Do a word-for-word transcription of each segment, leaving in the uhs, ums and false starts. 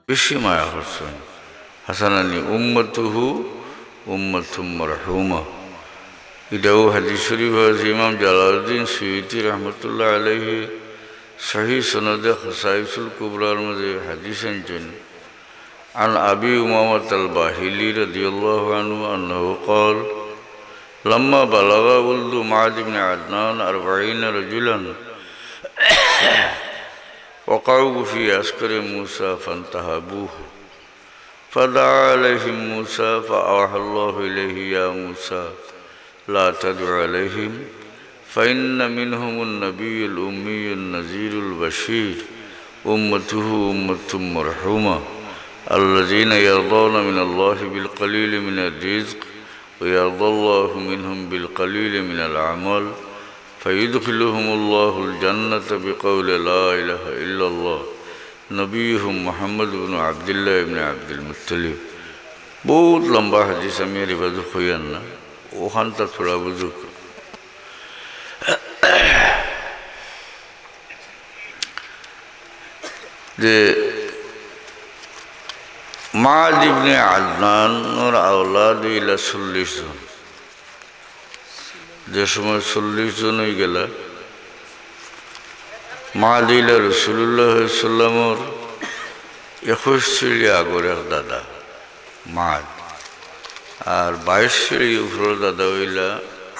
বেশি মায়া করছইন। হাসানানি উম্মতুহু উম্মাতুম মারহুমা। ইটাও হাদিস শরীফ আছে। ইমাম জালালউদ্দিন সুয়ুতী রহমতুল্লাহ আলাইহি সহিহ সনদে খাসাইসুল কুবরার মাঝে হাদিস আনছইন। عن أبي أمامة الباهلي رضي الله عنه أنه قال: لما بلغ ولد معد بن عدنان أربعين رجلا وقعوا في عسكر موسى فانتهبوه، فدعا عليهم موسى فأوحى الله إليه: يا موسى لا تدع عليهم، فإن منهم النبي الأمي النذير البشير، أمته أمة مرحومة، الذين يرضون من الله بالقليل من الرزق ويرضى الله منهم بالقليل من العمل، فيدخلهم الله الجنة بقول لا إله إلا الله، نبيهم محمد بن عبد الله بن عبد المطلب. বউত লম্বা হাদিস, আমি আর ইবাদত কইয়ার না, অখানটা থুড়া বুঝউক্কা। যে মাদ ইবনে আদনানর আওলাদ অইলা চল্লিশ জন। যে সময় চল্লিশ জন অইগেলা, মাদ অইলা রাসুলুল্লাহ সাল্লামর একুশ সিঁড়ি আগর এক দাদা মাদ, আর বাইশ সিঁড়ি উপরর দাদা অইলা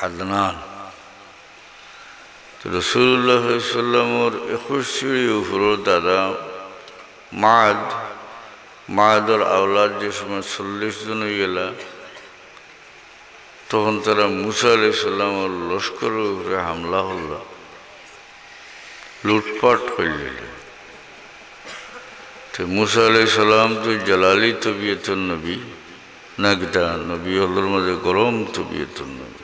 আদনান। তো রাসুলুল্লাহ সাল্লামর একুশ সিঁড়ি উপরর দাদা মাদ, মাদর আওলাদ যে সময় চল্লিশ জন অইগেলা, তখন তারা মুসা আলাইহিস সালামর লস্করর উপরে হামলা করলা, লুটপাট করিলিলা। তো মুসা আলাইহিস সালাম তো জালালি তবিয়তর নবী, না কিতা, নবী অকলর মাঝে গরম তবিয়তর নবী।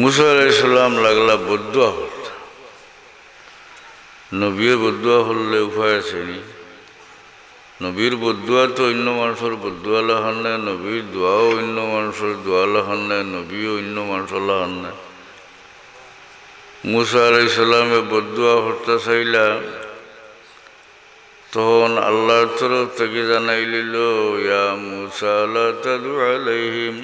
মুসা আলাইহিস সালাম লাগলা বদদোয়া করতা। নবীয়ে বদদোয়া করলে উপায় আছে নি? নবীর বদদোয়া তো অইন্য মানষর বদদোয়া লাখান নায়, নবীর দোয়াও অইন্য মানষর দোয়া লাখান নায়, নবীও অইন্য মানষর লাখান নায়। মুসা আলাইহিস সালামে বদদোয়া করতা চাইলা, তখন আল্লাহর তরফ থাকি জানাইলিলো, ইয়া মুসা লা তাদউ আলাইহিম।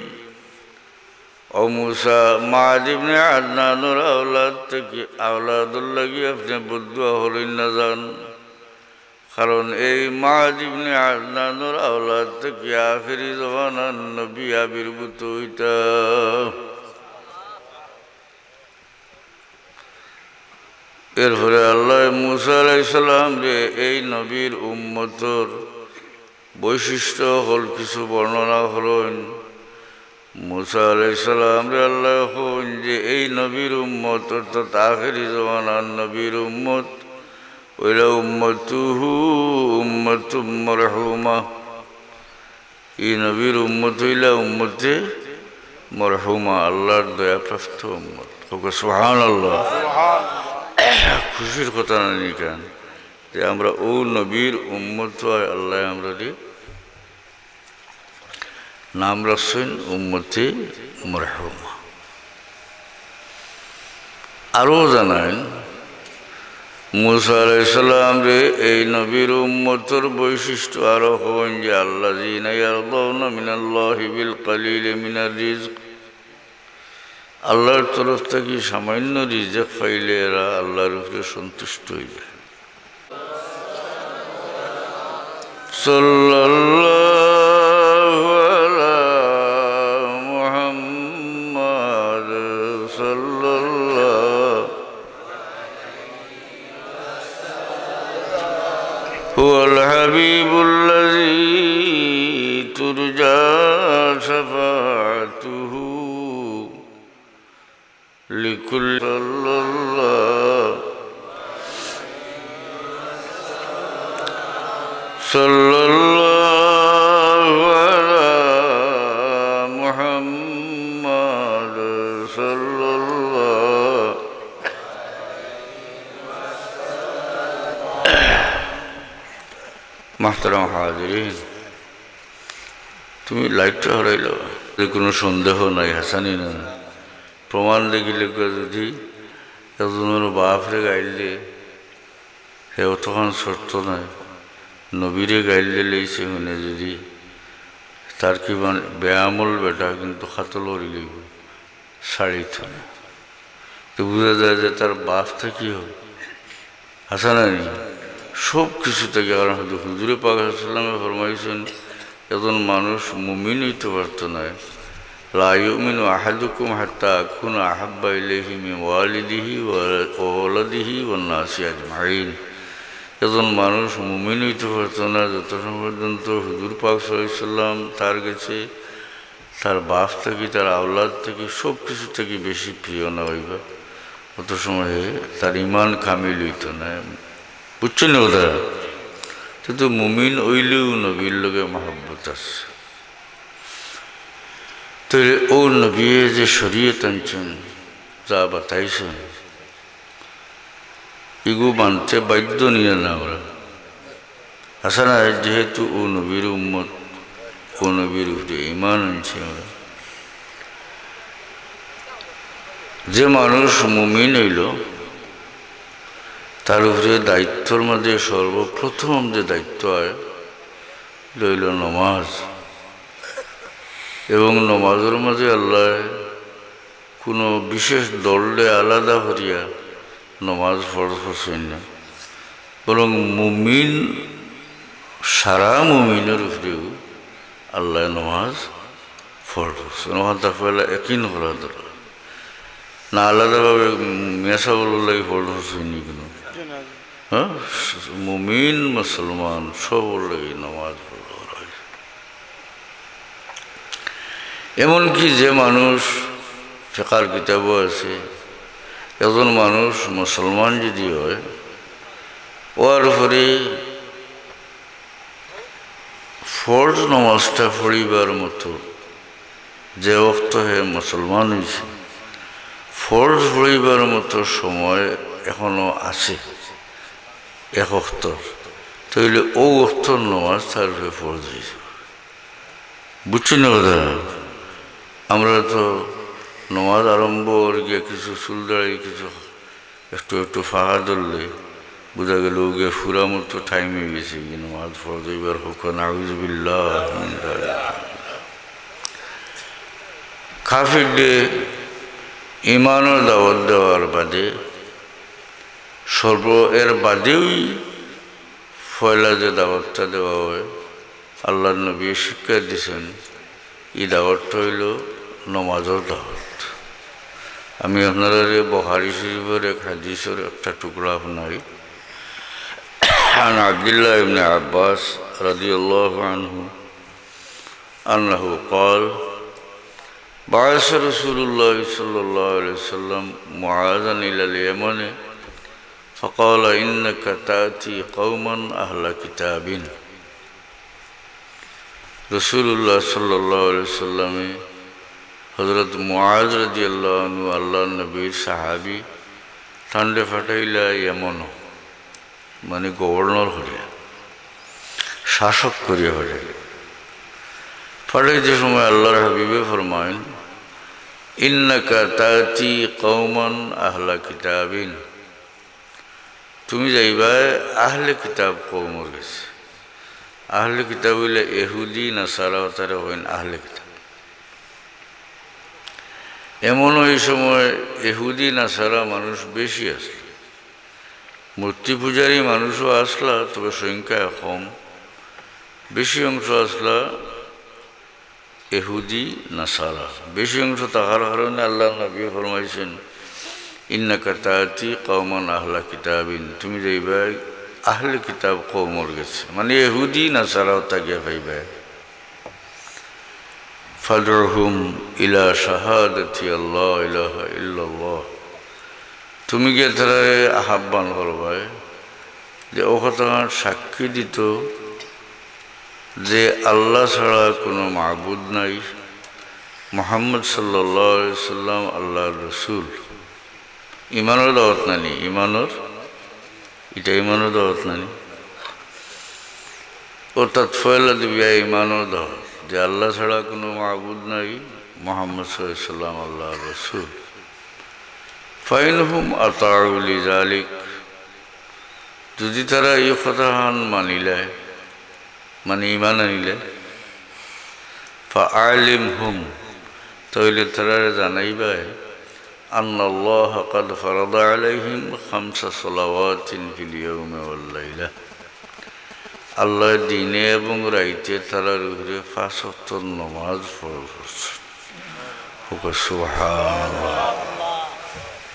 ও মুসা, মাদ ইবনে আদনানর আওলাদ থাকি, আওলাদর লাগি আপনে বদদোয়া করইন না যান। কারণ এই মাদ ইবনে আদনানর আওলাদ থাকি আখেরি জমানার নবী আবির্ভূত অইতা। এরপরে আল্লায় মুসা আলাইহিস সালামরে এই নবীর উম্মতর বৈশিষ্ট্য অকল কিছু বর্ণনা করইন। মুসা আলাইহিস সালামরে আল্লায় কইন যে এই নবীর উম্মত, অর্থাৎ আখেরি জমানার নবীর উম্মত, অইলা উম্মতুহু উম্মাতুম মারহুমা। ই নবীর উম্মত অইলা উম্মতে মরহুমা, আল্লাহর দয়াপ্রাপ্ত উম্মত। কউক্কা সুবহানাল্লাহ। খুশির কথা না নি ইখান, যে আমরা অউ নবীর উম্মত অওয়ায় আল্লায় আমরারে নাম রাখছইন উম্মতে মরহুমা। আরও জানাইন, মুসা আলাইহিস সালামরে এই নবীর উম্মতর বৈশিষ্ট্য আরও কইন যে, আল্লাযীনা ইয়ারদাউনা মিনাল্লাহি বিল কালিলি মিনার রিজক। আল্লাহর তরফ থাকি সামান্য রিজেক পাইলে এরা আল্লাহর উপরে সন্তুষ্ট অইযায়। صلى الله على محمد، صلى الله، هو الحبيب الذي ترجى شفاعته لكل، صلى الله، صلى الله على محمد، صلى الله. محترم حاضرين، তুমি লাইটটা হরাইলাও। যে কোনো সন্দেহ নাই, হাসানি না। প্রমাণ দেখিলে কয়, যদি একজনর বাপরে গাইল দে, হে অতখান শর্ত নাই। নবীরে গাইল দিলে সে হুনে যদি তার কিমান বেআমল বেটা কিন্তু কাতল করি লইব, ছাড়িত না। তো বুঝা যায় যে তার বাপ থাকি হবে। হাছা না নি? সব কিছু থাকি, কারণ হুজু-, হুজুরে পাক সাল্লাল্লাহু আলাইহি ওয়াসাল্লামে ফরমাইছেন, একজন মানুষ মুমিন হইতে পারতো না। লা ইউমিনু আহাদুকুম হাত্তা আকুনা আহাব্বা ইলাইহি মিন ওয়ালিদিহি ওয়া, ওয়া ওয়ালাদিহি ওয়ান নাসি আজমাইন। একজন মানুষ মুমিন হইতে পারতো না যত সময় পর্যন্ত হুজুর পাক সাল্লাল্লাহু আলাইহি ওয়াসাল্লাম তার গেছে তার বাপ থাকি, তার আওলাদ থাকি, সব কিছু থাকি বেশি প্রিয় না হইবা, অত সময়ে তার ইমান কামিল হইতো না। বুঝছেন নি কথা? তো, তো মুমিন হইলেও নবীর লগে মহব্বত আছে। তো ও নবীয়ে যে শরীয়ত আনছেন, যা বাতাইছেন, ইগু মানতে বাধ্য নিয়ে না আমরা। হাছা না, যেহেতু ও নবীর উম্মত, ও নবীর উপরে ইমান আনছি আমরা। যে মানুষ মুমিন হইল, তার উপরে দায়িত্বর মাঝে সর্বপ্রথম যে দায়িত্ব হয়, হইল নমাজ। এবং নমাজর মাঝে আল্লাহ কোনো বিশেষ দলরে আলাদা করিয়া নমাজ ফরজ করছেন না, বরং মুমিন, সারা মুমিনের উপরেও আল্লাহ নমাজ ফরজ করছেন। ওখান তার পয়লা একিন করা দরকার। না আলাদাভাবে মিয়া সাবর লাগি ফরজ করছেন নি কোনো? হ্যাঁ, মুমিন মুসলমান সবর লাগি নমাজ ফরজ করা হয়েছে। এমনকি যে মানুষ, ফেকার কিতাবও আছে, একজন মানুষ মুসলমান যদি হয়, ওর উপরে ফরজ নমাজটা পড়িবার মতো যে অক্ত হে মুসলমান হইছে, ফরজ পড়িবার মতো সময় এখনো আছে এক অক্ত, তাইলে ও অক্তর নমাজ তার উপরে ফরজ হইছে। বুঝছেন নি কথা? আমরা তো নমাজ আরম্ভ অওয়ার গিয়া কিছু চুল দাড়ি, কিছু একটু একটু ফাঁকা ধরলে বুঝা গেল ওগে ফুরা মতো টাইম হয়ে গেছে, কি নমাজ ফরজ হইবার হুকুম, নাউজুবিল্লাহ। কাফিররে ইমানর দাওয়াত দেওয়ার বাদে সর্ব, এর বাদেই পয়লা যে দাওয়াতটা দেওয়া হয়, আল্লাহর নবী শিক্ষা দিছেন, এই দাওয়াতটা হইল নমাজর দাওয়াত। আমি আপনারারে বুখারী শরীফর এক হাদিসর একটা টুকরা শুনাই। عن عبد الله بن عباس رضي الله عنه أنه قال: بعث رسول الله صلى الله عليه وسلم معاذا إلى اليمن فقال: إنك تأتي قوما أهل كتاب। রাসূলুল্লাহ সাল্লাল্লাহু আলাইহি ওয়াসাল্লামে হযরত মুআজ রাদিয়াল্লাহু আনহু, আল্লাহর নবীর সাহাবী, তানরে পাঠাইলা ইয়ামনো, মানে গভর্নর করিয়া, শাসক করিয়া পাঠাইলা। পাঠাইতে সময় আল্লাহর হাবিবে ফরমাইন, إنك تأتي قوما أهل كتاب। তুমি যাইবায় আহলে কিতাব কওমর গেছে। আহলে কিতাব অইলে এহুদি নাসারা, তারা অইন আহলে কিতাব। এমন ওই সময় এহুদি নাসারা মানুষ বেশি আছিল, মূর্তি পূজারী মানুষও আসলা, তবে সংখ্যায় কম। বেশি অংশ আসলা এহুদি নাসারা। বেশি অংশ থাকার কারণে আল্লাহর নবী ফরমাইছেন, إنك تأتي قوما أهل كتاب, তুমি যাইবায় আহলে কিতাব কওমর গেছে, মানে এহুদি নাসারা অতা গিয়া পাইবায়। فادعهم إلى شهادة أن لا إله إلا الله। তুমি গিয়া তারারে আহ্বান করবায় যে ও কথা সাক্ষী দিত যে আল্লাহ ছাড়া কোনো মাবুদ নাই, মুহাম্মদ সাল্লাল্লাহু আলাইহি সাল্লাম আল্লাহর রসুল। ইমানর দাওয়াত নানি, ইমানর, এটা ইমানর দাওয়াত নানি। অর্থাৎ পয়লা দিবা ইমানর দাওয়াত যে আল্লাহ ছাড়া কোনো মাবুদ নাই, মুহাম্মদ সাল্লাল্লাহু আলাইহি সাল্লাম আল্লাহর রসুল। فإن هم أطاعوا لذلك, যদি তারা এই কথাখান মানিলায়, মানে ইমান আনিলে, ফাআলিমহুম, তাইলে তারারে জানাইবায়, আন্নাল্লাহা কাদ ফারাদা আলাইহিম খামসা সালাওয়াতিন ফিল ইয়াউমি ওয়াল লাইলা, আল্লায় দিনে এবং রাইতে তারার উপরে পাঁচ ওয়াক্ত নমাজ ফরজ করছইন। কউক্কা সুবহানাল্লাহ।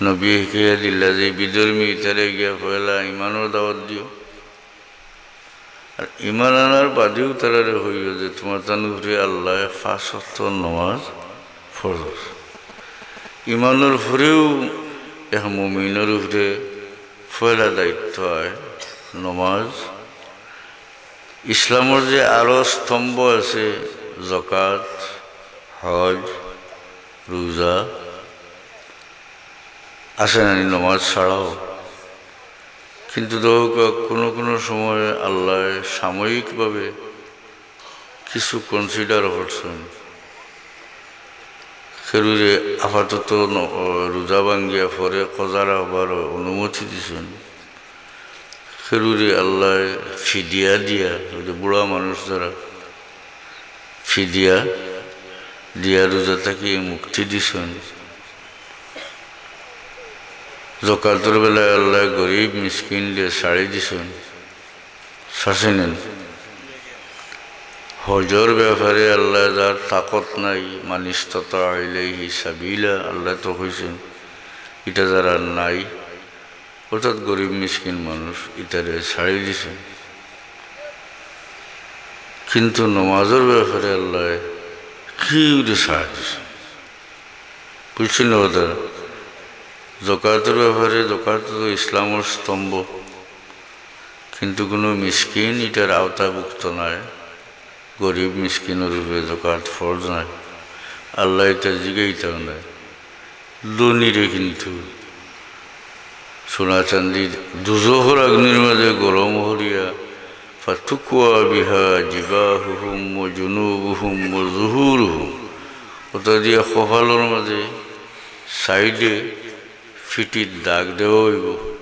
নবীয়ে হিকাইয়া দিলা যে বিধর্মী ইতারে গিয়া পয়লা ইমানর দাওয়াত দিও। আর ইমান আনার বাদেউ তারারে কইও যে তুমার তান উপরে আল্লায় পাঁচ ওয়াক্ত নমাজ ফরজ। ইমানর উপরেউ এক মুমিনর উপরে পয়লা দায়িত্ব অয় নমাজ। ইসলামর যে আরো স্তম্ভ আছে, যাকাত, হজ, রোজা, আছে নানি নমাজ ছাড়াও। কিন্তু দেখউক্কা, কুনু কুনু সময় আল্লায় সাময়িকভাবে কিছু consider করছইন। কেউরে আপাতত ন-, রোজা ভাঙ্গিয়া পরে কজা রাখবার অনুমতি দিছইন। কেউরে আল্লায় ফিদিয়া দিয়া, ওই যে বুড়া মানুষ যারা, ফিদিয়া দিয়া রোজা থাকি মুক্তি দিছইন। যাকাতর বেলায় আল্লায় গরিব মিসকিনরে ছাড়ি দিছইন, ছাড়ছইন না? হজর ব্যাপারে আল্লায় যার তাকত নাই, মানিস্তাতা ইলাইহি সাবিলা, আল্লায় তো কইছইন, ইটা যারার নাই, অর্থাৎ গরিব মিসকিন মানুষ, ইতারে ছাড়ি দিছইন। কিন্তু নমাজর ব্যাপারে আল্লায় কিউরে ছাড়ি দিছইন, বুঝছইন না কথা? যাকাতর ব্যাপারে, যাকাত তো ইসলামর স্তম্ভ, কিন্তু কুনু মিসকিন ইটার আওতাভুক্ত নায়। গরিব মিসকিনর উপরে যাকাত ফরজ নায়। আল্লায় ইতা জিগাইতাও নায়। ধনীরে কিন্তু সোনা চান্দি দুজখর আগুনর মাঝে গরম করিয়া, ফাতুকওয়া বিহা জিবাহুহুম ওয়া জুনুবুহুম ওয়া যুহুরুহুম, ওটা দিয়া কপালর মাঝে, সাইডে, ফিটিত দাগ দেওয়া অইবো।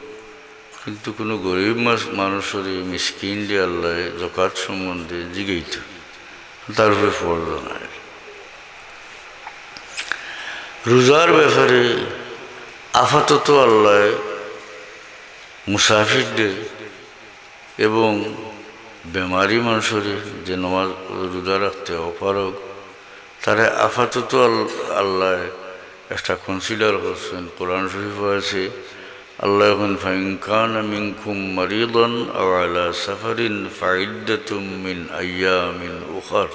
কিন্তু কুনু গরিব মাস-, মানুষরে, মিসকিনরে আল্লায় যাকাত সম্বন্ধে জিগাইতা, তার উপরে ফরজ নায়। রোজার ব্যাপারে আপাতত আল্লায় মুসাফিররে এবং বেমারি মানুষরে যে নমাজ, রোজা রাখতে অপারগ, তারে আপাতত আল-, আল্লায় একটা consider করছইন। কোরআন শরীফো আছে, আল্লায় কইন, "ফাইন কানা মিনকুম মারিদান আও আলা সাফারিন ফাইদ্দাতুম মিন আইয়ামিন উখার।"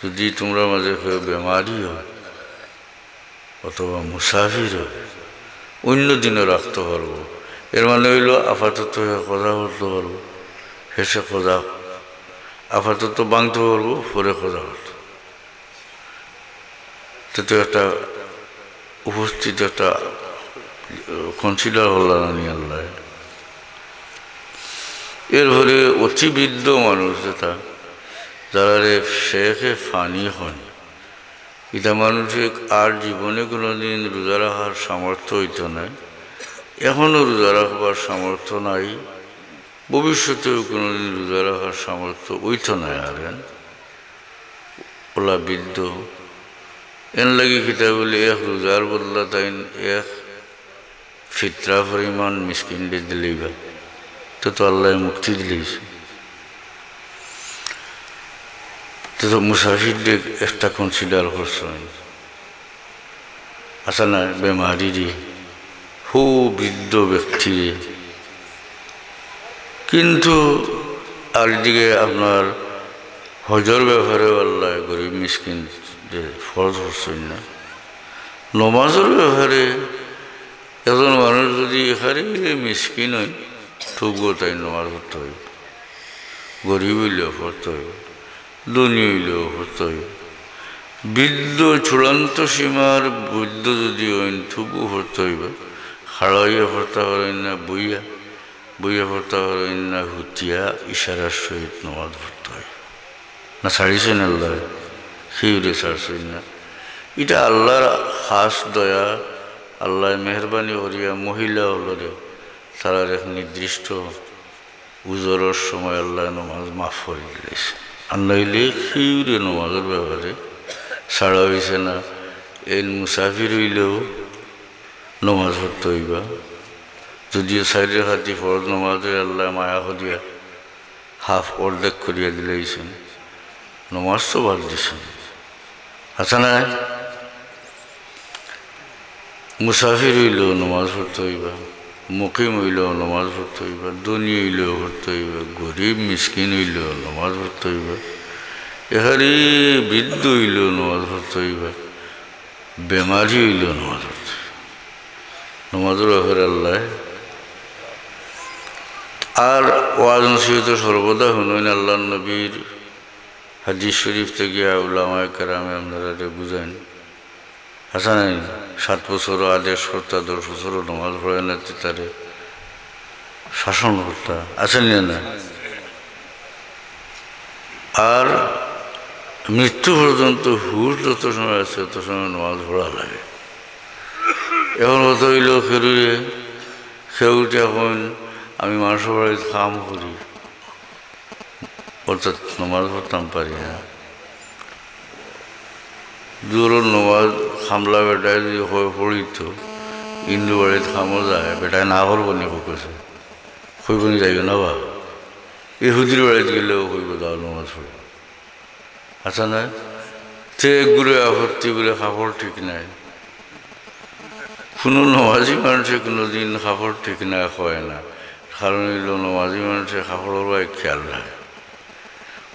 যদি তুমরার মাঝে কেউ বেমারি অয় অথবা মুসাফির অয়, অইন্য দিনও রাখতো পারবো। এর মানে অইলো, আপাতত হে কজা করতো পারবো, হেষে কজা, আপাতত ভাঙতো পারবো, পরে কজা করতো। তে তো একটা উপস্থিত একটা, আহ, consider করলা না নি আল্লায়। এরপরে অতি বৃদ্ধ মানুষ যেটা, যারারে শেখে ফানি কইন, ইতা মানুষে আর জীবনে কোনোদিন রোজা রাখার সামর্থ্য অইতো নায়, এখনো রোজা রাখবার সামর্থ্য নাই, ভবিষ্যতেও কোনোদিন রোজা রাখার সামর্থ্য অইতো নায় আর। এন ওলা বৃদ্ধ, এন লাগি কিতা বলে এক রোজার বদলা তাইন এক ফিতরা পরিমাণ মিসকিনরে দিলাইবা, তে তো আল্লায় মুক্তি দিলাইছে। তে তো মুসাফিররে একটা consider করছইন। আচ্ছা না, বেমারিরে, হউ বৃদ্ধ ব্যক্তিরে। কিন্তু আর দিকে আপনার হজর ব্যাপারেও আল্লায় গরিব মিসকিনরে ফরজ করছইন না। নমাজর ব্যাপারে একজন মানুষ যদি একেবারে মিসকিন অইন, তবুও তাইন নমাজ পড়তো অইবো, গরিব অইলেও পড়তো অইবো, ধনী অইলেও পড়তো অইবো। বৃদ্ধ, চূড়ান্ত সীমার বৃদ্ধ যদি অইন, তবুও পড়তো অইবো। খাড়া অইয়া পড়তা পারইন না, বইয়া, বইয়া পড়তা পারইন না, হুতিয়া ইশারার সহিত নমাজ পড়তো অইবো। না ছাড়িছইন আল্লায়, কেউরে ছাড়ছইন না। ইটা আল্লার খাস দয়া, আল্লায় মেহেরবানি করিয়া মহিলা অকলরে তারার এক নির্দিষ্ট উজরর সময় আল্লায় নমাজ মাফ করি দিলাইছে। আর নাইলে কেউরে নমাজর ব্যাপারে ছাড়া অইছে না। এইন মুসাফির অইলেও নমাজ পড়তো অইবা। যদিও চাইর রেকাতি ফরজ নমাজরে আল্লায় মায়া করিয়া হাফ, অর্ধেক করিয়া দিলাইছইন, নমাজ তো বাদ দিছইন। আচ্ছা না, মুসাফির অইলেও নমাজ পড়তো অইবা, মুকিম অইলেও নমাজ পড়তো অইবা, ধনী অইলেও পড়তো অইবা, গরিব মিসকিন অইলেও নমাজ পড়তো অইবা, একেবারে বৃদ্ধ অইলেও নমাজ পড়তো অইবা, বেমারি অইলেও নমাজ পড়তো অইবা। নমাজর ব্যাপারে আল্লায় আর ওয়াজ নসিহত সর্বদা হুনইন, আল্লার নবীর হাদিস শরীফ থাকি উলামায়ে কেরামে আপনারারে বুঝাইন। আছে না নি? সাত বছর আদেশ করতা, দশ বছর নমাজ পড়ে না, তে তারে শাসন করতা। আছে নি না? আর মৃত্যু পর্যন্ত হুশ যত সময় আছে, তত সময় নমাজ পড়া লাগে। এখন কথা অইলো, কেউরে, কেউ যখন আমি মানষর বাড়িত কাম করি, অর্থাৎ নমাজ পড়তাম পারি না। দুয়ারর নমাজ কামলা বেটায় যদি কয় পড়িতো, হিন্দু বাড়িত কামো যায়, বেটায় না করবো নি? কইছে, কইবো নি, যাইও না বা। ইহুদির বাড়িত গেলেও কইবো, যাও নমাজ পড়ো। আচ্ছা না? তে একগুরে আপত্তি বুলে কাপড় ঠিক নাই। কুনু নমাজি মানষে কুনুদিন কাপড় ঠিক নাই কয় না, কারণ অইলো নমাজি মানষে কাপড়র বায় খেয়াল রাখে।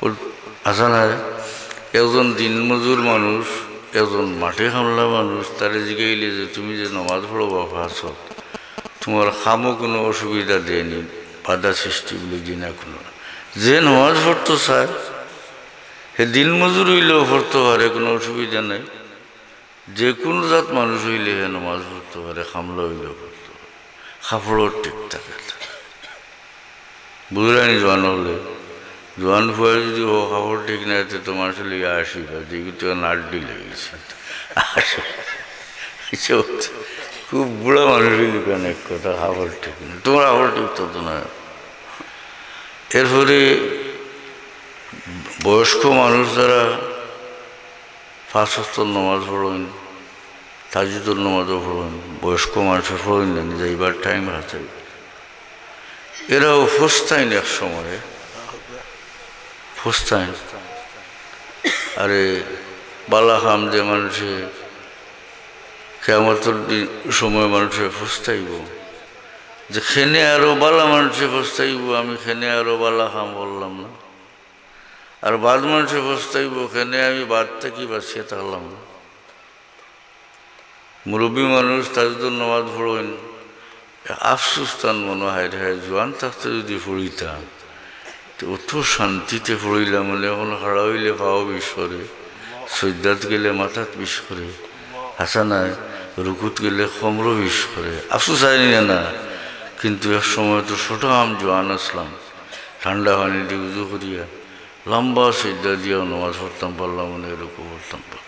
ও, আছে না, একজন দিনমজুর মানুষ, একজন মাটি কামলা মানুষ, তারে জিগাইলে যে, "তুমি যে নমাজ পড়ো বা পাঁচ ওয়াক্ত, তুমার কামো কুনু অসুবিধা দেয়নি, বাধা সৃষ্টি?" বুলে, "জি না, কুনু না।" যে নমাজ পড়তো চায়, হে দিনমজুর অইলেও পড়তো পারে, কুনু অসুবিধা নাই। যে কুনু জাত মানুষ অইলে হে নমাজ পড়তো পারে, কামলা অইলেও পড়তো পারে, কাপড়ও ঠিক থাকে। বুঝরায়নি? জোয়ান অকলে, জোয়ান ফুয়ায় যদি কয় কাপড় ঠিক নাই, তে তো মানষে লইয়া আসি বা, দেখি তো নাড্ডি লেগেছে। খুব বুড়া মানুষ অইলে কেন এক কথা, কাপড় ঠিক নাই, তুমার কাপড় ঠিক তো না। এরপরে বয়স্ক মানুষ যারা পাঁচ ওয়াক্ত নমাজ পড়ইন, তাহাজ্জুদর নমাজও পড়ইন, বয়স্ক মানষে পড়ইন না, যাইবার টাইম আছে। এরাও ফস্তাইন এক সময়ে, ফস্তাইন। আরে, বালা কাম যে মানষে কিয়ামতর দিন সময় মানষে ফস্তাইবো, যে কেনে আরো বালা মানষে ফস্তাইবো, আমি কেনে আরো বালা কাম করলাম না। আর বাদ মানষে ফস্তাইবো, কেনে আমি বাদ থাকি বাঁচিয়া থাকলাম না। মুরব্বী মানুষ তাহাজ্জুদর নমাজ পড়ইন, আফসোস তান মনো, হায় রে হায়, জোয়ান থাকতে যদি পড়িতাম, তে অত শান্তিতে পড়িলাম, মানে এখন খাড়া অইলে পাও বিষ করে, সইজদাত গেলে মাথাত বিষ করে, হাছা নায়, রুকুত গেলে কমরো বিষ করে, আফসোস অয়নি না? কিন্তু এক সময় তো ছোট আম জোয়ান আছলাম, ঠান্ডা পানি দি উজু করিয়া, লম্বা সইজদা দিয়াও নমাজ পড়তাম পারলাম, মানে রুকু করতাম পারলাম।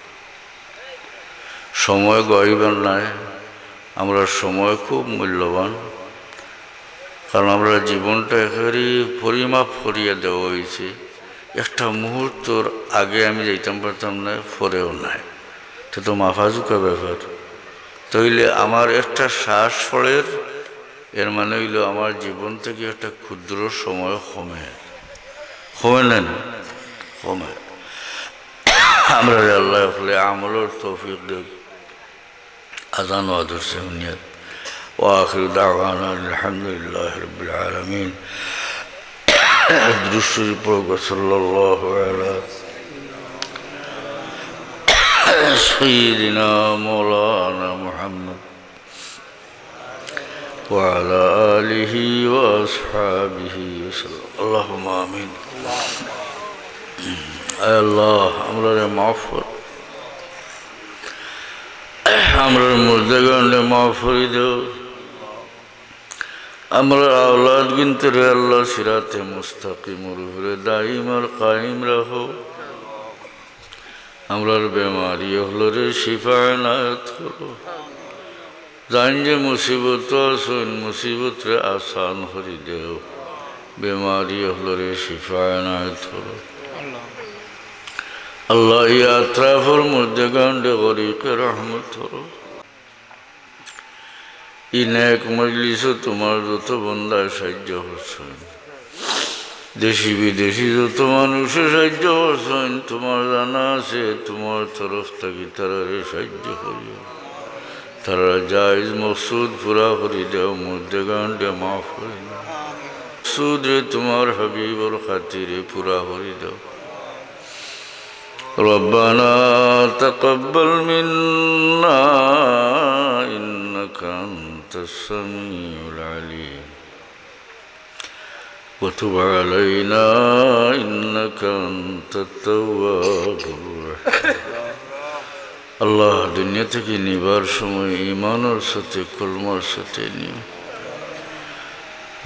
সময় গড়াইবার নায়, আমরার সময় খুব মূল্যবান, কারণ আমরার জীবনটা একেবারে পরিমাপ করিয়া দেওয়া অইছে। একটা মুহূর্তর আগে আমি যাইতাম পারতাম নায়, পরেও নায়, তে তো মাফাজুকা ব্যাপার। তাইলে আমার একটা শ্বাস পড়ের, এর মানে অইলো আমার জীবন থাকি একটা ক্ষুদ্র সময় কমে, কমে না নি? কমে। আমরারে আল্লায় হকলে আমলর তৌফিক দেউক। আজান ওয়াজ অইছে হুনিয়ার। وآخر دعوانا أن الحمد لله رب العالمين. দুরূদ শরীফ পড়ো, সাল্লাল্লাহু আলা সাইয়্যিদিনা মাওলানা মুহাম্মদ وعلى آله وأصحابه وسلم. اللهم آمين. আয় আল্লাহ, আমরারে মাফ কর, আমরার মুর্দেগানরে মাফ করি দেও। আমরার আওলাদ গিনতরে আল্লাহ সিরাতে মুস্তাকিমর উপরে দাইম আর কায়েম রাখো। আমরার বেমারি অকলরে শিফা এনায়েত করো। যাইন যে মুসিবতো আছইন, মুসিবতরে আসান করি দেও। বেমারি অকলরে শিফা এনায়েত করো। আল্লাহ, এই আতরাফর মধ্যে গান্ডে গরিকে রহমত করো। ই নেক মজলিসো তোমার যত বন্দায় সাহায্য করছইন, দেশি বিদেশি যত মানুষে সাহায্য করছইন, তোমার জানা আছে, তোমার তরফ থাকি তারারে সাহায্য করিও। তারার জায়েজ মকসুদ পুরা করি দেও, মধ্যে গান্ডে মাফ করি দেও। মকসুদরে তোমার হাবিবর খাতিরে পুরা করি দেও। ربنا تقبل منا إنك أنت السميع العليم وتب علينا إنك أنت التواب الرحيم. আল্লাহ, দুনিয়া থাকি নিবার সময় ইমানর সাথে, কলমার সাথে নিও।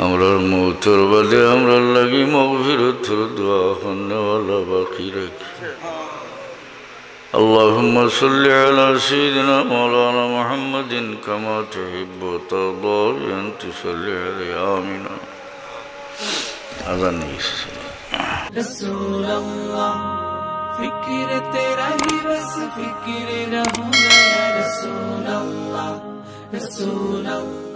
আমরার মউতর বাদে আমরার লাগি মাগফিরাতর দোয়া করনেওয়ালা বাকি রাখি। اللهم صل على سيدنا مولانا محمد كما تحب وترضى بأن تصلي عليه. آمين. আজান হয়ে গেছে। رسول الله، فکر تیرا ہی بس فکر رہوں میں، یا رسول اللہ، رسول اللہ۔